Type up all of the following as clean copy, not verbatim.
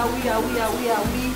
ah oui, ah oui, ah oui, ah oui.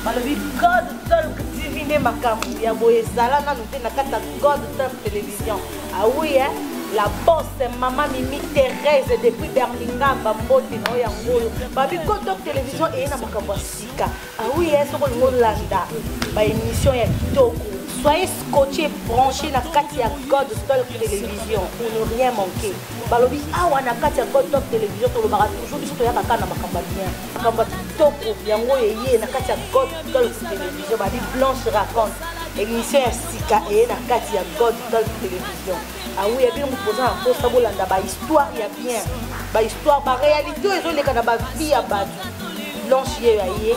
Balobi God Talk TV nde makambo ya boye ezala nanu te na kati ya God Talk Télévision. Ah oui, hein? La bosse Mama Mimi Thérèse depuis Birmingham, bambote na oyo yango oyo. Babi God Talk Télévision eye na makambo ya sika. Ah oui, hein, soko olingi olanda ba émission ya kitoko. Soyez scotché, branché na kati ya God Talk Télévision pour ne rien manquer. Balobi awa na kati ya God Talk Télévision tolobaka toujours biso toyaka kaka na makambo ya bien. Makambo ya kitoko yango eye na kati ya God Talk Télévision. Babi Blanche raconte émission ya sika eye na kati ya God Talk Télévision. Ah oui, ya bino moto boza na mposa bolanda ba histoire ya bien, ba histoire, ba réalité oyo ezoleka na ba vie ya bato. Blanche ye ya ye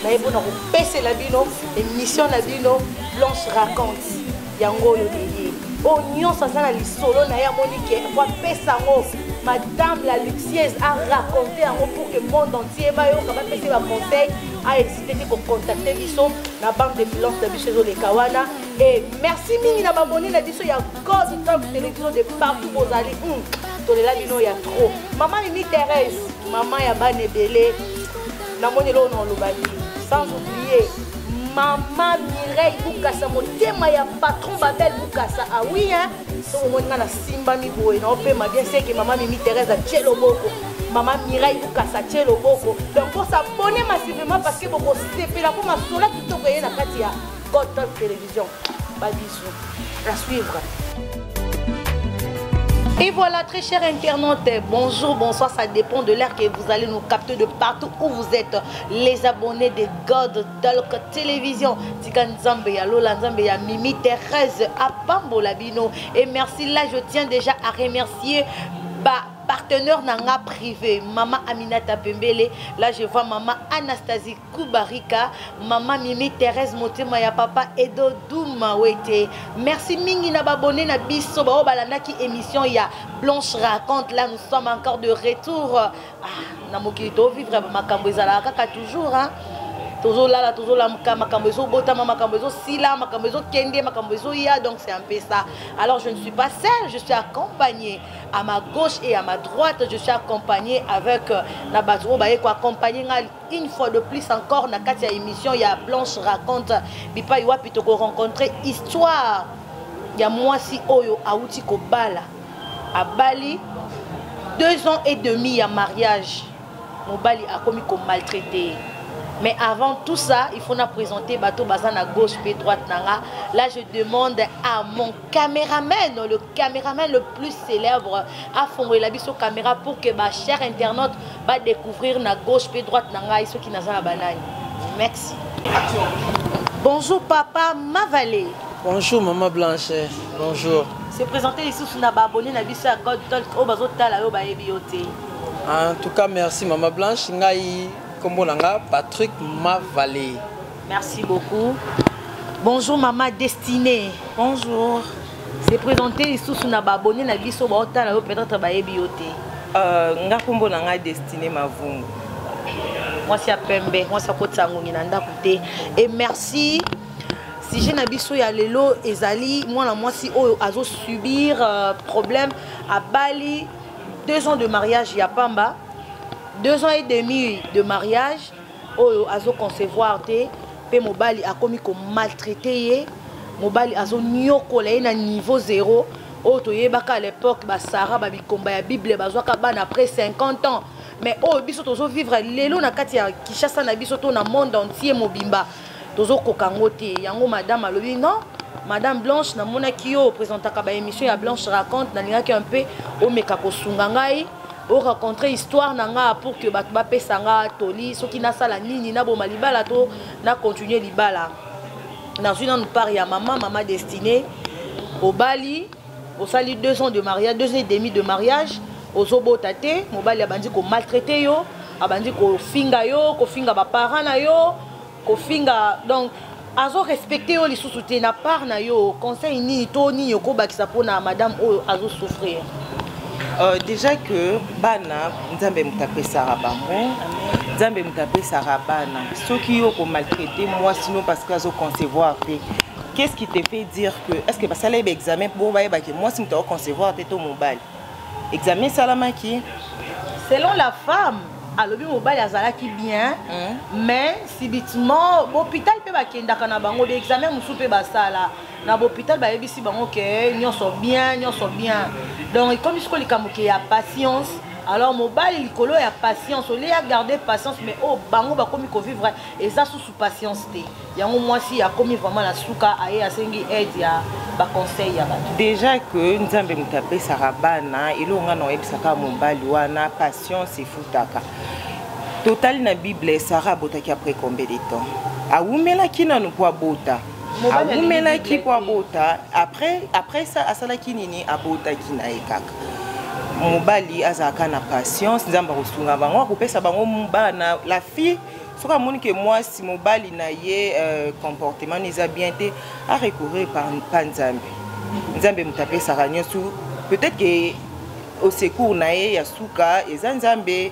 na ye mpona kopesela bino émission na bino Blanche raconte yango oyo eye oyo nyonso aza na lisolo na ye amoni ke po apesa yango madame la luxieuse a raconte yango pour que monde entier bayoka bapesa ye baconseil ahésite te kocontacte biso na bande de filance na biso ezoleka wana. Et merci mingi na baboni na biso ya God Talk Télévision de partout bozali. Tolela bino ya trop. Maman Mimi Thérèse, maman ya bana ebele. Namoni eloko na oloba te. Sans oublier Maman Mireille Bukasa, motema ya patron Babel Bukasa. Ah oui, hein? Soki omoni nga nasimbami boye na opema bien, c'est que Maman Mimi Thérèse atie loboko. Maman Mireille Bukasa atie loboko. Donc bo s'abonner massivement parce que bokosepela mpo masolo kitoko eye na kati ya God Talk Télévision. Ba bisous. À suivre. Et voilà, très chers internautes, bonjour, bonsoir, ça dépend de l'heure que vous allez nous capter de partout où vous êtes. Les abonnés de God Talk Télévision, Tika Nzambe ya Lola, Nzambe ya Mimi Thérèse, Apambola bino. Et merci, là je tiens déjà à remercier ba partenaire nanga privé, Maman Aminata Pembele, là je vois Maman Anastasie Kubarika, Maman Mimi Thérèse Motema ya Papa Edo Douma Wete. Merci mingi na babonné na biso ba balandaki émission ya Blanche raconte. Là nous sommes encore de retour. Ah, na mokili to vivre makambo ezalaka kaka toujours, hein. Tozolala, tozolamuka, makambo ezobotama, makambo ezosila, makambo ezokende, makambo ezoya, donc c'est un peu ça. Alors je ne suis pas seule, je suis accompagnée à ma gauche et à ma droite, je suis accompagnée avec na bato oyo baye ko accompagner nga une fois de plus encore na kati ya émission ya Blanche raconte. Bipai wapi toko rencontrer histoire ya mwasi oyo awuti kobala, abali 2 ans et demi ya mariage, mobali akomi ko maltraiter. Mais avant tout ça, il faut na présenter bato baza na gauche pe droite nanga. Là je demande à mon caméraman, le caméraman le plus célèbre, à fongoler la biso caméra pour que ba chers internautes ba découvrir na gauche pe droite nanga ceux qui naza na banani. Merci. Bonjour papa Mavale. Bonjour maman Blanche. Bonjour. Se présenter ici na ba abonné na biso ya God Talk o bazo tala yo ba yebi yo te. En tout cas merci maman Blanche, ngai kombo nanga Patrick Mavale. Merci beaucoup. Bonjour maman Destinée. Bonjour. Se présenter ici na ba abonné na biso ba tala yo peut-être ba yebi yo te. Nga kombo nanga Destinée Mavungu. Mwasi ya pembe, mwasi ya kotisa ngongi na ndako te. Et merci. Sujet na biso ya lelo ezali mwana mwasi oyo azo subir problème abali 2 ans de mariage ya pamba, 2 ans et demi de mariage oyo azo concevoir te, pe mobali akomi ko maltraiter ye, mobali azo nyokola ye na niveau 0. Oyo toyebaka à l'époque ba Sarah ba bikomba ya Bible bazwaka bana après 50 ans, mais oyo biso tozo vivre lelo na kati ya Kinshasa na biso to na monde entier mobimba tozo koka ngo te. Yango madame alobi non, madame Blanche namonaki yo présentaka ba émission ya Blanche raconte, nalingaki un peu omeka kosunga ngai o rencontrer histoire na nga pour que bato bapesa nga toli soki nasala nini, naboma libala to na continuer libala. Nazwi nanu part ya mama, mama Destinée obali osali 2 ans de mariage, 2 ans et demi de mariage, ozobota te, mobali abandi ko maltraiter yo, abandi kofinga yo, kofinga ba parents na yo, kofinga, donc azo respecter yo lisusu te na part na yo. Conseil nini to nini okobakisa mpona madame oyo azo souffrir? Déjà que bana nzambe moto apesaka bango, nzambe moto apesaka bana. Soki yo ko maltraiter moi sinon parce que azo concevoir te, qu'est-ce qui te fait dire que est-ce que basala ba examen pour bayeba que moi si moto azo concevoir te to mobali? Examen salamaki selon la femme. Alobi mobali azalaki bien, mais subitement hôpital mpe bakendaka na bango, baexamen mosusu mpe basala na bahôpital, bayebisi bango ke nyonso bien, nyonso bien. Donc ekomi sikoyo likambo ke ya patience. Alors mobali, likolo ya patience, au lieu ya garder patience, mais oyo bango bakomi kovivre eza susu patience te. Yango mwasi akomi vraiment na suka, aye asengi aide ya baconseil ya bato. Déjà que Nzambe moto apesaka bana, eloko nga na oyebisaka mobali wana, patience efutaka. Totali na Bible, Sara abotaki après combien de temps? Awumelaki nanu mpo abota. Mobali alingi Awumelaki Bible mpo te. Abota après ça, asalaki nini? Abotaki na ye kaka. Mobali azalaka na patience, Nzambe akosunga bango, akopesa bango bana. La fille, soki amoni ke mwasi, mobali na ye, comportement na eza bien te, arecourir pa Nzambe. Nzambe moto apesaka nyonso. Peut-être ke au secours na ye ya suka eza Nzambe.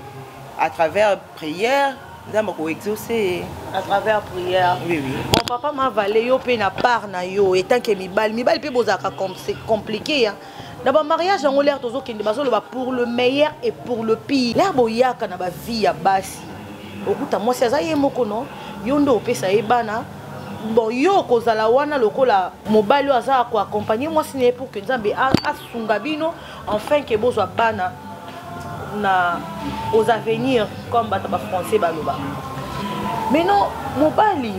À travers prière, Nzambe akoexauce ye. À travers prière. Oui. Bon, papa Mavale, yo mpe na part na yo, en tant que mibali, mibali mpe bozalaka c'est compliqué, hein. Na bamariage yango, l'heure tozokende, bazoloba pour le meilleur et pour le pire. L'heure boyaka na bavie ya basi, okuta mwasi aza ye moko, no yo nde opesa ye bana. Bon, yo okozala wana lokola mobali oyo aza koaccompagne mwasi na ye pour que Nzambe asunga bino, enfin ke bozwa bana na aux avenirs, comme bato bafrançais balobaka. Maintenant mobali,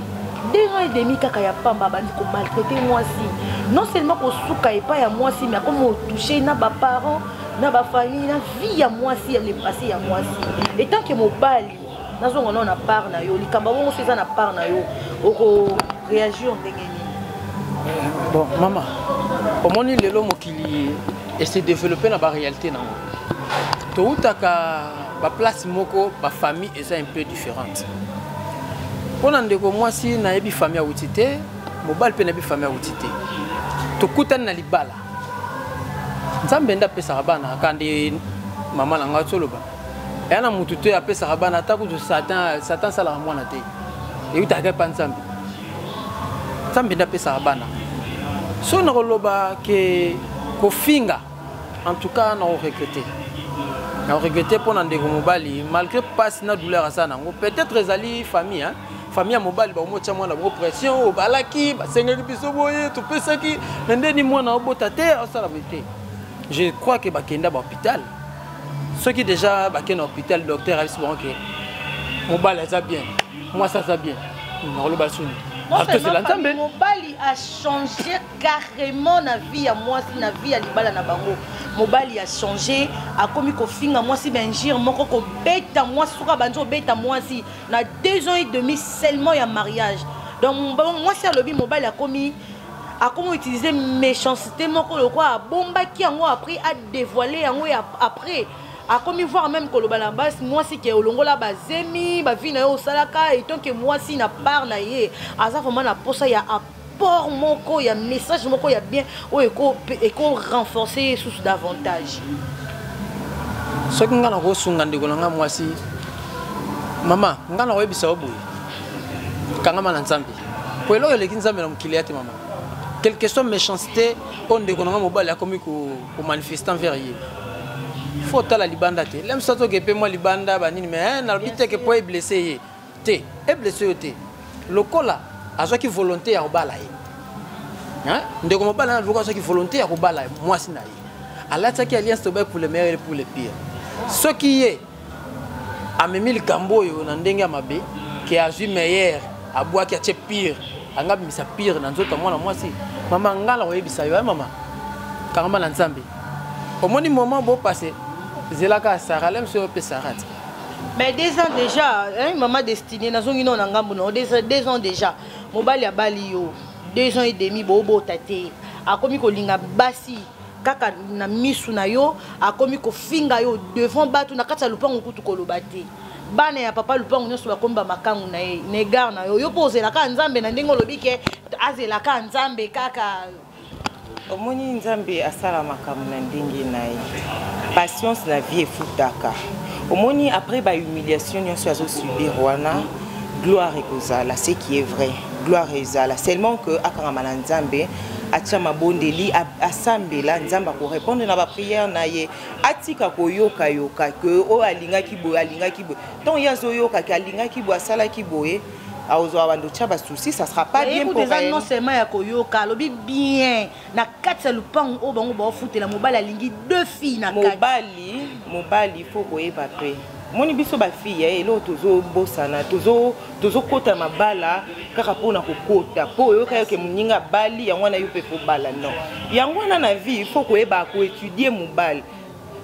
2 ans et demi kaka ya pamba, abandi komaltraite mwasi. Non seulement kosuka epai ya mwasi, mais akomi otouche na baparent, na bafamille, na vie ya mwasi, ya le passé ya mwasi. En tant que mobali, nazonga nao na part na yo, likambo bongo so eza na part na yo, okoréagir ndenge nini? Bon, mama, omoni lelo mokili ese développé na baréalité nango. Toutaka baplace moko, bafamille eza un peu différente. Mpo na ndeko mwasi, nayebi famille awuti te, mobali mpe nayebi famille awuti te. Tokutani na libala. Nzambe nde apesaka bana. Kaka nde mama na ngai toloba, eya na mutu te apesaka bana, ata kutu Satan. Satan asalaka mwana te, eutaka epa Nzambe. Nzambe nde apesaka bana. So nakoloba ke kofinga, en tout cas nakoregrete, nakoregrete mpo na ndeko mobali, malgré mpasi na douleur aza nango. Peut-être ezali famille, hein? Famille ya mobali bakomotya mwana bango pression oyo balaki, basengeli biso boye, topesaki na ndeni, mwana obota te, osala boye te. Je crois ke bakenda bahôpital. Soki déjà bakende na hôpital, docteur ayebisi bango ke mobali aza bien, mwasi aza bien, nakoloba suni. Atosela Nzambe. Mobali achange carrément na vie ya mwasi, na vie ya libala na bango. Mobali achange, akomi kofinga mwasi, bainjure moko, kobeta mwasi. Soki abandi obeta mwasi na 2 ans et demi seulement ya mariage, donc mwasi alobi mobali akomi utiliser méchanceté moko lokola abombaki yango, après adévoile yango. Ya après akomi voir même koloba na basi, mwasi ke olongola bazemi, bavi na yo osalaka. En tant que mwasi, na part na ye, aza vraiment na posa ya apport moko, ya message moko ya bien oyo eko renforcer ye susu davantage. Soki ngai nakosunga ndeko na ngai mwasi, mama, ngai nakoyebisa yo boye: kangama na Nzambe, po eloko eleki Nzambe na mokili ya te. Mama, quelque soit méchanceté oyo ndeko na ngai mobali akomi komanifeste envers ye, faut otala libanda te. Lemso atoke mpe mwa libanda banini, mais nalobi teke mpo eblesse ye te, eblesse yo te. Lokola azwaki volonté ya kobala ye, ndeko mobali na lokola azwaki volonté ya kobala mwasi na ye, alatiaki alliance, tobai pour le meilleur et pour le pire. Soki ye amemi likambo oyo na ndenge ya mabe, ke azwi meilleur, abwaki, atie pire, anga abimisa pire na nzoto ya mwana mwasi. Mama, nga na koyebisa yo, mama, kangama na Nzambe. Omoni moment bopase, zelaka Sara lemso oyo mpe Sara te. Mais 2 ans déjà, hein, maman Destinée, nazongi no na ngambo na 2 ans déjà, mobali abali yo 2 ans et demi, boobota te, akomi kolinga basi kaka na misu na yo, akomi kofinga yo devant bato na kati ya lupango, kutu koloba te bana ya papa lupango nyonso bakomi bamakangu na ye na égard na yo. Yo mpo ozelaka Nzambe na ndenge olobi ke azelaka Nzambe kaka. Omoni, Nzambe asala makambo na ndenge na ye. Patience na vie efutaka. Omoni, après bahumiliation nyonso azosubir wana, gloire ekozala. Ce qui est vrai, gloire ezala, seulement que akangama na Nzambe. Atia mabondeli, asambela, Nzambe akorépondre na baprière na ye. Atika koyokayoka ke oyo alingaki boye, alingaki boye. Ntango ye azoyoka ke alingaki boye, asalaki boye, akozwa bando tia basusi, ça sera pas bien pour eza elle. Non seulement ya koyoka, alobi bien na kati ya lupango oyo bango baofutela, mobali alingi deux filles na kati. Mobali faut koyeba mpe moni biso bafille, eloko tozobosana, tozokota mabala kaka mpona kokota, mpo oyoka yoke moninga abali, yango wana yo mpe faut bala. Non, yango wana na vie il faut koyeba koétudier mobali.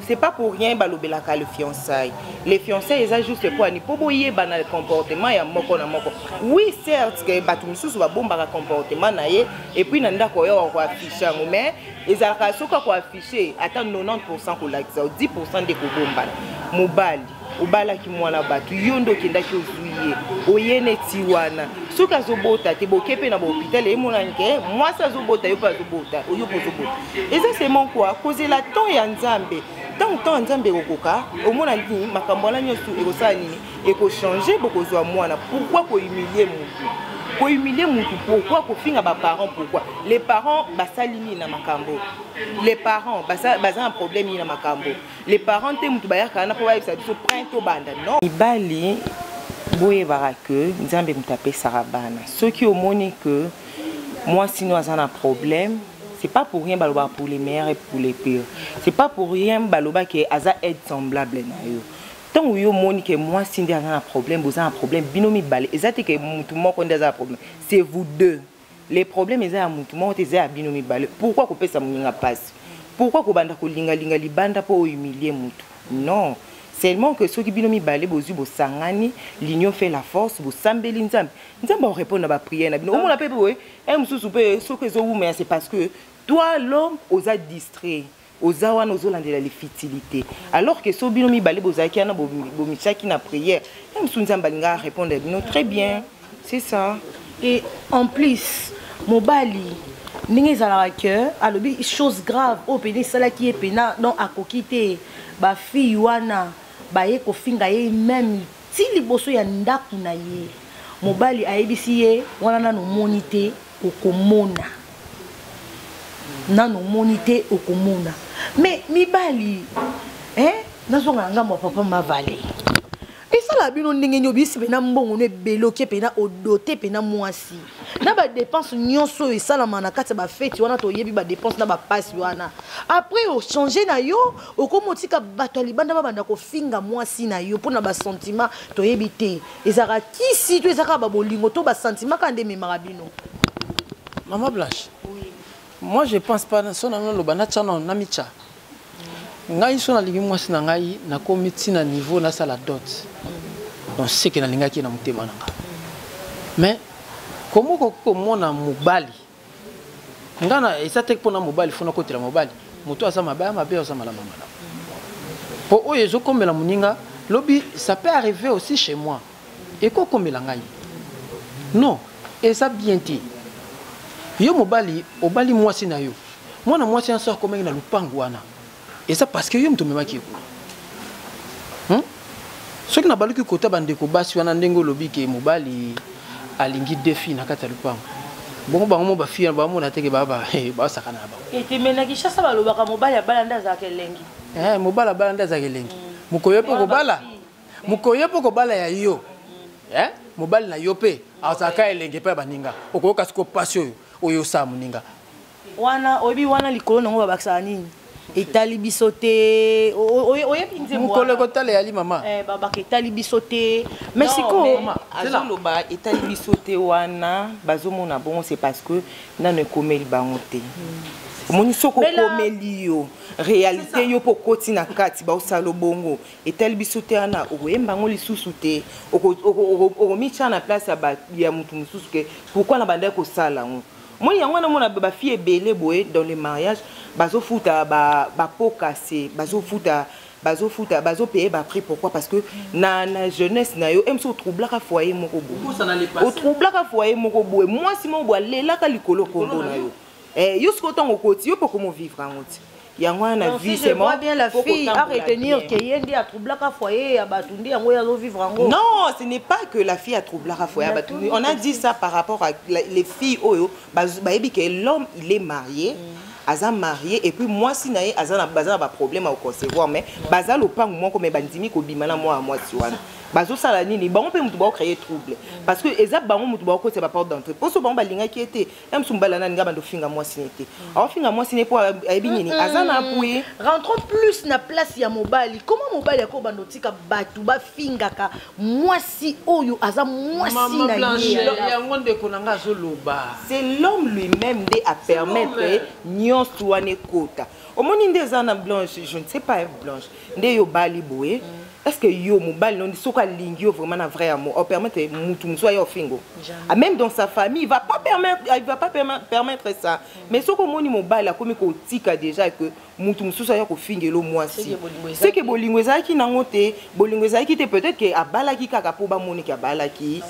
C'est pas pour rien balobelaka le fiançailles. Les fiançailles eza juste po ani mpo boyeba na comportement ya moko na moko. Oui, certes ke bato mosusu babombaka comportement na ye et puis na ndako oyo akoaffiche yango, mais ezalaka soki akoaffiche ata 90 kolakisa, 10 nde kobombana. Mobali obalaki mwana bato, yo nde okendaki ozwi ye, oye neti wana soki azobota te, boke mpe na bahôpital, emonani ke mwasi azobota, yo mpe azobota, yo mpe ozobota. Eza seulement quoi? Kozela temps ya Nzambe. Ntango temps ya Nzambe ekokoka, omona nini, makambo wana nyonso ekosala nini, ekochange, bokozwa mwana. Pourquoi kohumilie mutu? Kohumilie mutu pourquoi? Kofinga baparent pourquoi? Les parents basali nini na makambo? Les parents baza na problème nini na makambo? Les parents te mutu bayaka wana mpo bayebisa biso print tobanda. Non, mibali, boyebaka ke Nzambe moto apesaka bana. Soki omoni ke mwasi no aza na problème, c'est pas pour rien balobaka pour les meilleurs et pour les pires. C'est pas pour rien balobaka aza aide semblable na yo. Ntango yo omoni ke mwasi nde aza na problème, boza na problème bino mibale. Eza te ke mutu moko nde aza na problème, c'est vous deux. Les problèmes eza ya mutu moko te, eza ya bino mibale. Pourquoi kopesa moninga mpasi? Pourquoi kobanda kolingalinga libanda mpo ohumilie mutu? Non seulement que soki bino mibale bozwi, bosangani, l'union fait la force, bosambeli Nzambe, Nzambe akorépondre na baprière na bino. Omona mpe boye e mosusu mpe soki ezowumela, c'est parce que toi l'homme oza distrait, oza wana ozolandela les futilités, alors que so bino mibale bozalaki wana, bomitiaki na prière, ye mosusu Nzambe alingaka répondre bino très bien. C'est ça. Et en plus, mobali ndenge ezalaka ke alobi chose grave oyo pene esalaki ye pena, donc akoki te. Bafille wana baye kofinga ye même ti liboso ya ndako na ye. Mobali ayebisi ye wana: "Nano omoni te, okomona. Nano omoni te, okomona." Mais mibali, hein, nazonga na ngambo ya papa Mavale. Esala bino ndenge nini? Obisi mpena mbongo no ebele, okie mpena odote mpena mwasi na badepense nyonso oyo esalama na kati ya bafeti wana. Toyebi badepense na bapasi wana. Après ochange na yo, okomi otika bato ya libanda babanda kofinga mwasi na yo mpona basentiment. Toyebi te ezalaka kisi to ezalaka babolingo to basentiment kaka nde ememaka bino. Mama Blanche, moi je pense pas. So nano loba, natya nano na mitya ngai. So nalingi mwasi na ngai, nakomi ntina niveau nasala dot, donc seke nalingaki ye na motema na ngai. Mais komo okoki komona mobali, ngai na eza te mpona mobali, fona kotela mobali. Moto aza mabe ya mabe, aza malamu malamu, mpo oyo ezokomela moninga lobi, ça peut arriver aussi chez moi, ekokomela ngai. Non, eza bien te. Yo mobali obali mwasi na yo, mwana mwasi nyonso akomaki na lupangu wana, eza parce que yo moto omemaki ye kuna, Soki nabaluki kota bandeko basi wana, ndenge olobi ke mobali alingi deux filles na kati ya lupango, bongo bango mo bafille bamona teke basakana na bango. Ete me na Kinshasa balobaka mobali abala nde azalaka elengi. Mobali abala nde azalaka elengi. Mokoyo mpe kobala, mokoyo mpe kobala ya yo, mobali na yo mpe azalaka elenge mpe ya baninga. Okoyoka siko pasi oyo oyo osala moninga. Wana oyebi wana likolo nango babakisaka nini? Etali biso te. Oyebi nzembo? Mokolo ekotala eyali, mama. Babaka etali biso te, mais sikoyo azoloba etali biso te wana, bazomona bongo, c'est parce que nano ekomeli bango te. Omoni, soki okomeli yo réalité, yo mpo okoti na kati, baosala bongo, etali biso te wana, okoyemba yango lisusu te. Okomitya na place ya motu mosusu ke pourquoi na bandaki kosala yango. Moni yango wana, mona bafille ebele boye dans le mariage bazofuta bapokase, bazofuta, bazopaye baprix. Pourquoi? Parce que na jeunesse na yo mosu otroublaka foyer moko boye, otroublaka foyer moko boye, mwasi moko boye alelaka likolo kombo na yo. Yo sikoyo ntango okoti, yo mpo komovivre yango ti. Yango wana na vie, si je vois bien, la fille à retenir que ye nde atroublaka foyer ya bato, nde yango ye azovivre yango. Non, ce n'est pas que la fille atroublaka foyer ya bato. On a dit ça par rapport à les filles oyo bayebi que l'homme, il est marié, aza marié, et puis mwasi na ye aza na, baza na baproblème ya koconcevoir, mais baza lopango moko, mais bandimi kobima na mwana mwasi wana. Bazosala nini? Bango mpe motu baocréer trouble, parce que eza bango motu baokotisa baporte d'entrée. Mposo bango balingaki ete ya mosu mobali ana alinga bando ofinga mwasi ne te, aofinga mwasi ne mpo ayebi nini, aza na appui. Rentrons plus na place ya mobali. Comment mobali akobanda otika bato bafingaka mwasi oyo aza mwasi Mama na Blanche, ye? Yango ndeko na nga azoloba. C'est l'homme lui-même nde apermettre nyonso wana ekota. Omoni nde eza na Blanche, je ne sais pas, Blanche, nde yo bali boye, est ce que yo mobali no, soki alingi yo vraiment na vrai amour, opermettre mutu mosusu aya ofingo? Ah, même dans sa famille, il va pas permettre, il va pas permettre ça. Mais soki omoni mobali akomi kotika déjà que mutu mosusu aya kofingela mwasi, c'est que bolingo ezalaki nango te. Bolingo ezalaki te. Peut-être que abalaki kaka mpo bamoniki abalaki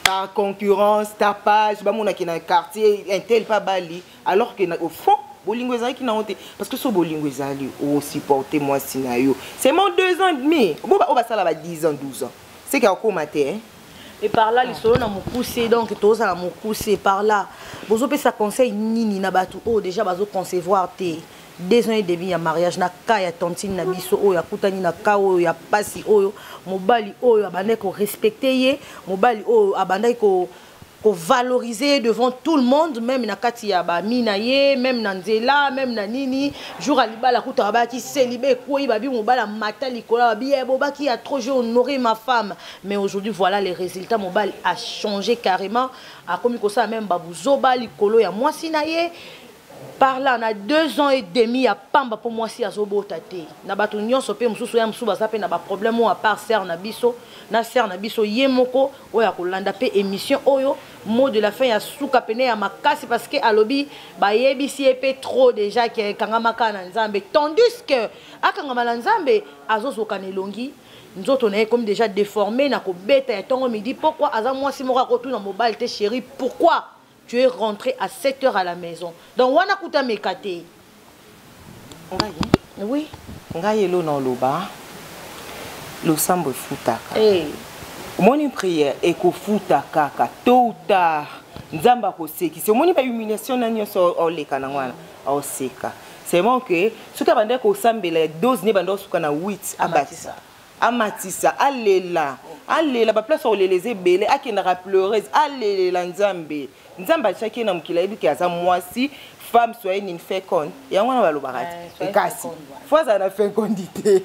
par concurrence, tapage, bamonaki na quartier un tel pa bali, alors que au fond bolingo ezalaki nango te. Parce que so bolingo ezali, osupporte mwasi na yo seulement 2 ans et demi, oyo basala ba 10 ans, 12 ans, c'est que akóma te, hein? Et par là, lisolo na mokuse, donc tozala mokuse. Par là, bozopesa conseil nini na bato oyo déjà bazoconcevoir te, 2 ans et demi ya mariage, na ka ya tantine na biso oyo akutani na ka oyo ya pasi, oyo mobali oyo abandaki korespecte ye, mobali oyo abandaki ko kovaloriser devant tout le monde, même na kati ya bami na ye, même na nzela, même na nini? Jour ya libala kutaka bayaki célibat ekwei, babi mobali amata likolo, babi ye bobaki ya trop, j'ai honoré ma femme. Mais aujourd'hui, voilà les résultats: mobali a changé carrément, akomi kosala même babuzoba likolo ya mwasi na ye. Par là, na 2 ans et demi ya pamba mpo mwasi azobota te. Na bato nyonso mpe mosusu ya mosusu baza mpe na baproblème oyo, à part sœur na biso, na sœur na biso ye moko oyo akolanda mpe émission oyo, mot de la fin ya suka pene ya makasi, parce que alobi bayebisi ye mpe trop déjà ke ekangama kaka na Nzambe, tandis que akangama na Nzambe, azozoka na elongi, nzoto na ye ekomi déjà déformé na kobeta ya ntongo midi. Pourquoi aza mwasi moko akotuna mobali te: "Chéri, pourquoi tu es rentré à 7 heures à la maison?" Donc wana kuta meka te. Ngai? Oui. Ngai elo na oloba, losambo efutaka. Hey. Omoni, prière ekofuta kaka tôt ou tard. Nzambe akosekisa. Omoni bahumiliation na nyonso oleka nango wana, aoseka. Seulement que soki abandaki kosambela dose ne banda osuka na 8, abatisa, amatisa, alela, alela. Baplace akolela eza ebele. Akendaka pleureuse, alelela Nzambe. Nzambe atiaki ye na mokili, ayebi ke aza mwasi. Femme, soyez nini? Féconde. Yango wana balobaka te, kasi fo azala na fécondité.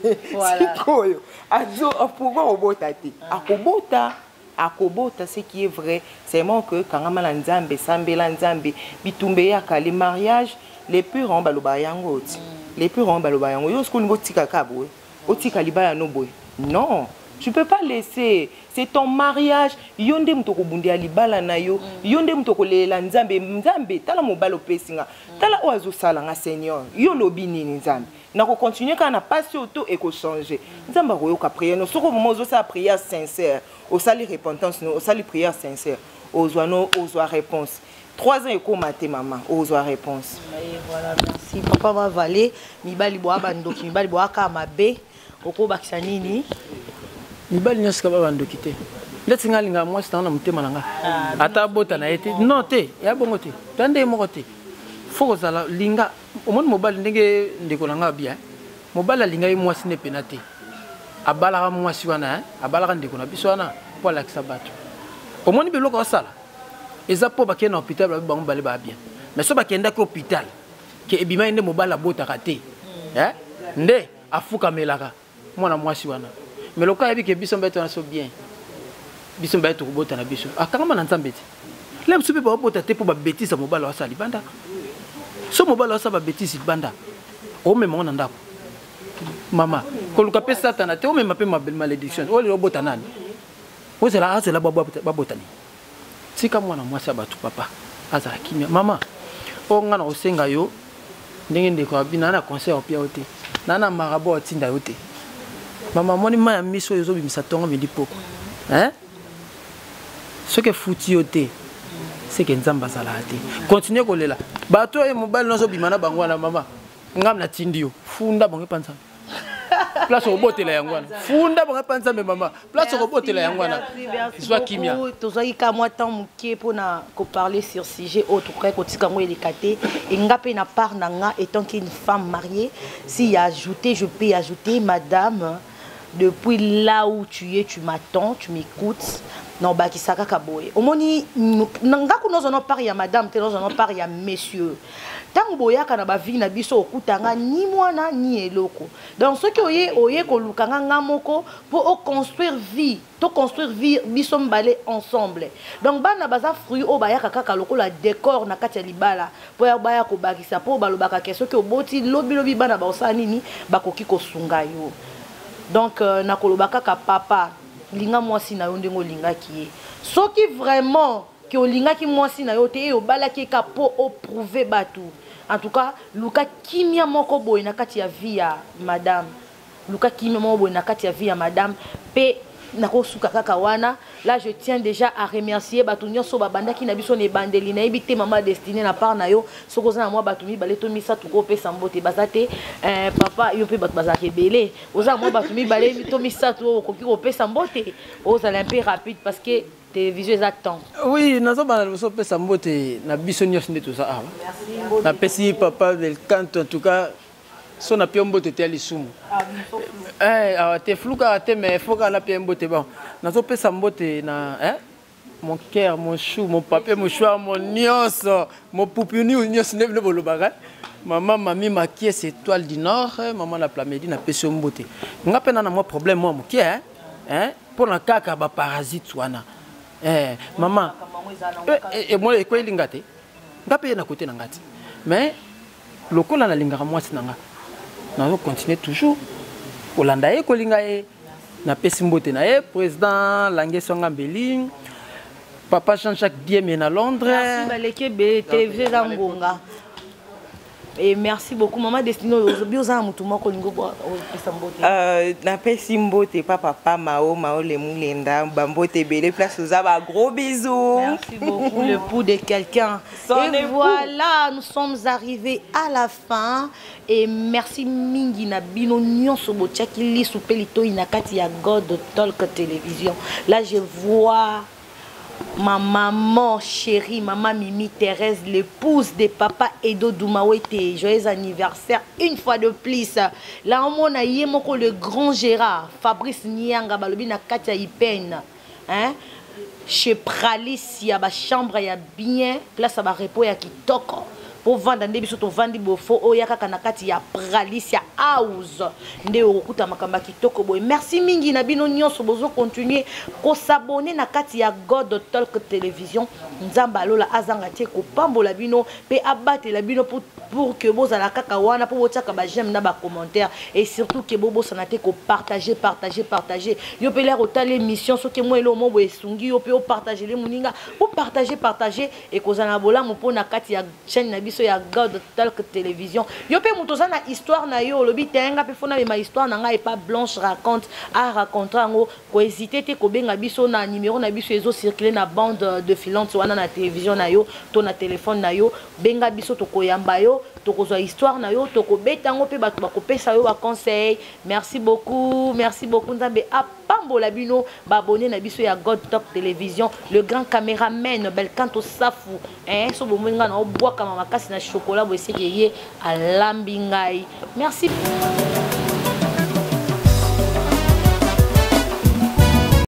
Sikoyo azo pourquoi kobota te? Akobota, akobota. Ce qui est vrai seulement que kangama na Nzambe, sambela Nzambe, bitumba eyaka. Le mariage, les purs balobaka yango ti, les purs balobaka yango. Yo soki olingi otika kaka boye, otika libala no boye, non, tu peux pas laisser. C'est ton mariage. Yo nde moto okobundela libala na yo, yo nde moto okolelela Nzambe: "Nzambe, tala mobali opesi nga, tala oyo azosala nga. Seigneur, yo olobi nini? Nzambe, nakocontinue kaka na pasi oyo to ekochange?" Nzambe akoyoka prière no. Soki moment ozosala prière sincère, osali repentance no, osali prière sincère, ozwa no, ozwa réponse. 3 ans ekóma te, mama, ozwa réponse. Et voilà, merci papa Mavale. Mibali boya bandoki, mibali boyaka mabe, okobakisa nini? Mibali nyonso kaka bandoki te. Ndeti nga alingaka mwasi nanga na motema na nga, ata abota na ye te, non te, ya bongo te, ta nde ye moko te. Fo kozala linga. Omoni mobali, ndenge ndeko na nga bien, mobali alinga ye mwasi nde pena te. Abalaka mwasi wana, abalaka ndeko na biso wana mpo alakisa bato. Omoni biloko asala eza mpo bakende na hôpital, babi bango bale baa bien. Mais so bakendaki hôpital ke ebimaki nde mobali abotaka te, nde afukamelaka mwana mwasi wana. Mais lokola ayebi ke biso mibali wana so bien, biso mibali tokobota na biso, akangama na Nzambe te. Le mosusu mpe baobota te mpo babétise ya mobali asala libanda. So mobali asala babétise libanda, omema ngo na ndako, mama, koluka mpe Satana te, omema mpe malédiction oyo lelo obota nani, ozela azela babotani. Tika mwana mwasi ya bato, papa, azala kimia. Mama, oyo nga na kosenga yo, ndenge ndeko abi, naa na conseil opia yo te, naa na marabo atinda yo te. Mama, amoni mai ya miso oyo ezobimisa ntongo midi poko, soki efuti yo te, seke Nzambe azalaka te. Continue kolela. Bato oyo mobali nyonso obima na bango wana, mama. Ngam natindi yo, funda bango epa Nzambe. Place okobotela yango wana, funda bango epa Nzambe mama, place okobotela yango wana, zwa kimia. Tozwaki ka mwa temps moke mpona koparler sur sujet oyo, tokokaki kotika yango eleka te. E nga mpe na part na nga, étant qu'une femme mariée, si y a ajouté, je peux ajouter: madame, depuis là où tu es, tu m'attends, tu m'écoutes, nobakisa kaka boye. Omoni nga kuna, ozwa no part ya madame te, ozwa no part ya monsieur. Ntango boyaka na bavie na biso, okutanga ni mwana ni eloko. Donc soki oye, oye koluka nga, nga moko mpo oconstruire vie, toconstruire vie biso mibale ensemble. Donc bana baza fruit oyo bayaka kaka lokola décor na kati ya libala, mpo ya baya kobakisa, mpo balobaka ke soki oboti lobilobi, bana baosala nini, bakoki kosunga yo. Donc nakoloba kaka, papa, linga mwasi na yo ndenge olingaki ye. Soki vraiment ke olingaki mwasi na yo te, e obalaki eka mpo oprouver bato, en tout cas luka kimia moko boye na kati ya vie ya madame, luka kimia moko boye na kati ya vie ya madame. Mpe nakosuka kaka wana. Là, je tiens déjà à remercier bato nyonso babandaki na biso na ebandeli. Nayebi te, mama Destinée, na part na yo, soki oza na mwa bato mibale to misato kopesa mbote, baza te? Papa, yo mpe bato bazalaka ebele, oza na mwa bato mibale to misato oyo okoki kopesa mbote? Ozala un peu rapide parce que télévision eza temps. Oui, nazobanda liboso opesa mbote na biso nyonso nde toza awa. Napesi papa Belcanto, en tout cas so napia mbote te ya lisumu. Awa te, flou kaka te, mais faut kaka napia mbote. Bon, nazopesa mbote na mon cœur, mon chou, mon papier mouchoir, mon nyonso, mon pupuni nyonso nde bino bolobaka. Mama Mami Makies, étoile du Nord, mama na Plamedi, napesi yo mbote. Nga mpe na na mwa problème mwa moke, hein, mpo na kaka baparasite wana. Mama mona ekweli nga te, nga mpe ye na kote na nga te, mais lokola nalingaka mwasi na nga, nazocontinue toujours kolanda ye, kolinga ye. Napesi mbote na ye, président Lange Songa Mbeli, papa Jean-Jacques Dieme na Londres. Merci, baleki ebele, télévision eza ngonga. Et merci beaucoup, maman Destinée. Ozobi oza na motu moko olingi opesa mbote? Napesi mbote pa papa Mao Mao Lemulenda, bambote ebele place oza, ba gros bisous. Merci beaucoup, l'époux de quelqu'un. Son Et époux. voilà, nous sommes arrivés à la fin. Et merci mingi na bino nyonso botiaki lisu pe litoi na kati ya God Talk Télévision. Là, je vois ma maman chérie, maman Mimi Thérèse, l'épouse de papa Edo Doumawete. Joyeux anniversaire une fois de plus. Là, on a moko le grand Gérard, Fabrice Nianga, balobi na kati ya Ipen. Hein? Chez Pralis, il y a ba chambre, il y a bien, place à ba repos, il y a kitoko. Po vanda nde biso tovandi bofo oyo kaka na kati ya Pralisia House nde okokuta makambo ya kitoko boye. Merci mingi na bino nyonso bozocontinue kos'abonner na kati ya God Talk Télévision. Nzambe alola azanga te kopambola bino mpe abatela bino pour que bozala kaka wana mpo botiaka baj'aime na bacommentaire, et surtout ke bobosana te kopartage, partage, partage. Yo mpe lere otala émission, soki mwa eloko mo boye esungi yo mpe, opartage le moninga, opartage, partage, ekozala na bolamu mpo na kati ya chaîne na biso ya God Talk Télévision. Yo mpe moto oza na histoire na yo, olobi te nga mpe faut namema histoire na ngai epa Blanche Raconte, araconte yango, kohésite te kobenga biso na numéro na biso ezocircule na bande défilante wana na télévision na yo to na téléphone na yo. Benga biso, tokoyamba yo, tokozwa histoire na yo, tokobeta yango mpe bato bakopesa yo baconseil. Merci beaucoup, merci beaucoup. Nzambe apambola bino baabonnés na biso ya God Talk Télévision. Le grand caméraman Belcanto Safu, hein, so bomoi ngai na obwakama makasi na chocolat boye, seke ye alambi ngai. Merci.